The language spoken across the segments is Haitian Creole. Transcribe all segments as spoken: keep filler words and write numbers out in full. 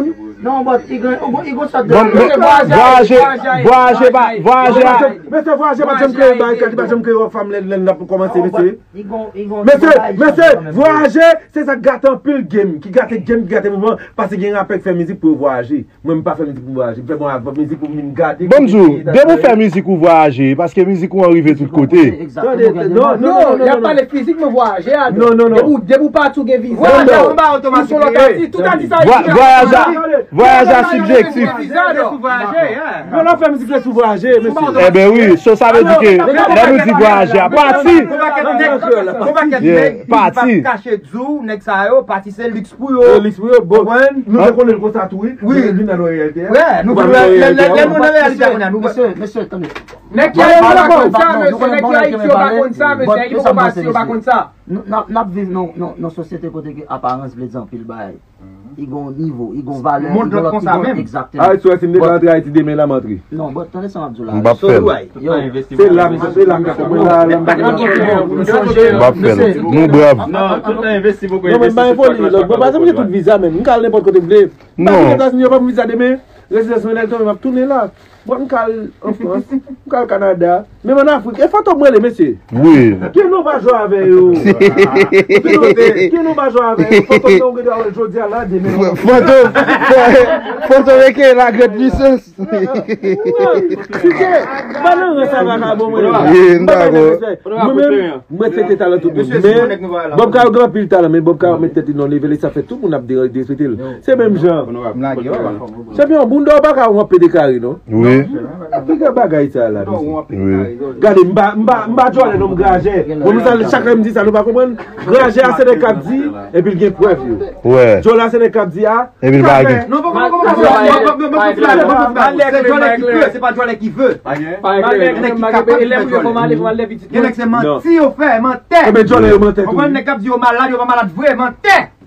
moun. Non, but li gen, li gen, li gen sòt de... Bon, men, vwayaje, vwayaje pa, vwayaje a. Mesye, vwayaje pa janm kreye bagay, li pa janm kreye wòf fanm lè, lè n ap kòmanse, mesye. Mesye, mesye, vwayaje, se sa k gate anpil game, ki gate game, ki gate mouvman, paske gen rapè k fè mizik pou yo vwayaje. Mwen, m pa fè mizik pou m vwayaje, m fè bon avè mizik pou m vin gade. Bon, m di w, depi w fè mizik ou vwayaje, paske mizik ou an rive tout kote. Tande, non, non, non, non, non, y ap pale fizik, men vwayaje a, non, non, non. Depi w, depi w pati, w gen viza. Vwayaje a, anba otomatik. Tout a di sa. Vwayaje a, vwayaje a sibjektif. Viza, non. Vwayaje, yeah. Bon, lè w fè mizik la sou vwayaje, mesye. Ebyen wi, so sa vle di ke lè nou di vwayaje a pati. Yeah, pati. Kache di w, nèg sa yo, pati se liks pou yo. Liks pou yo, bon. Nou te konnen l konsa tou, wi. Wi. Nou vin nan reyalite a. Wè, nou vin nan reyalite a. Lè nou nan reyalite a, nou... Mesye, mesye, tande. Nèg ki Ayiti yo pa konn sa, mesye. Nèg ki Ayiti yo pa konn sa, mesye. Nèg ki poko pati yo pa konn sa. N ap, n ap viv nan, nan, nan sosyete kote ke aparans vle di anpil bagay. Li gen yon nivo, li gen yon valè, li gen lòt nivo. Egzakteman. Ayiti, wè, si m te ka antre Ayiti demen la, m antre. Non, but tande sa m ap di w la. M p ap fè l. Yo. Se la m, se la m ka konprann la, la m pa konprann. M p ap fè l. Nou brav. Non, tout nan envesti, poko envesti. Non, men m pa gen foli, lòt bò, pa janm gen tout viza menm. M ka al nenpòt kote m vle. M pa vin Etazini, yo ban m viza demen. Rezidans mwen lè l tonbe, m ap tounen la. Bon, m ka al an Frans, m ka al Kanada. Menm an Afrik, e fantom mwen rele, mesye. Wi. Ke nou pa jwe avè yo. Ke nou pa jwe avè yo. Fantom nan ou gen dwa wè l jodi a la, demen. Fantom, fantom e ke la grande puissance. Sike, pa nan rans a vakabon mwen. Wi, m dakò. Mwen menm, mwen fete talan tout moun. Men, Bob Karo gen anpil talan, men Bob Karo met tèt li nan leve li, sa fè tout moun ap derespekte l. Se menm jan. Chanpyon, bounda w pa ka wonpe de kare, non. Wi. Ki gen bagay sa la, mesye? Wi. Gade, m pa, m pa, m pa djòlè non, m grajè. Bon, nou sa, chak lè m di sa, nou pa konprann. Grajè a se nèg k ap di, epi l gen prèv yo. Wè. Djòlè a se nèg k ap di a. Epi l pa gen. Non, poko, poko, poko. Se djòlè ki pe, se pa djòlè ki ve. Gen nèg ki kapab fè djòlè. Gen nèg se manti yo fè, mantè. Ebyen djòlè yo mantè tou. Konprann, nèg k ap di yo malad, yo pa malad vre, mantè.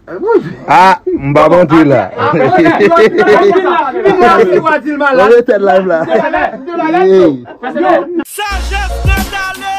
Ah, m pa montre la. Ou a di l malad. Mwen retèt live la. Sagesse de Dale.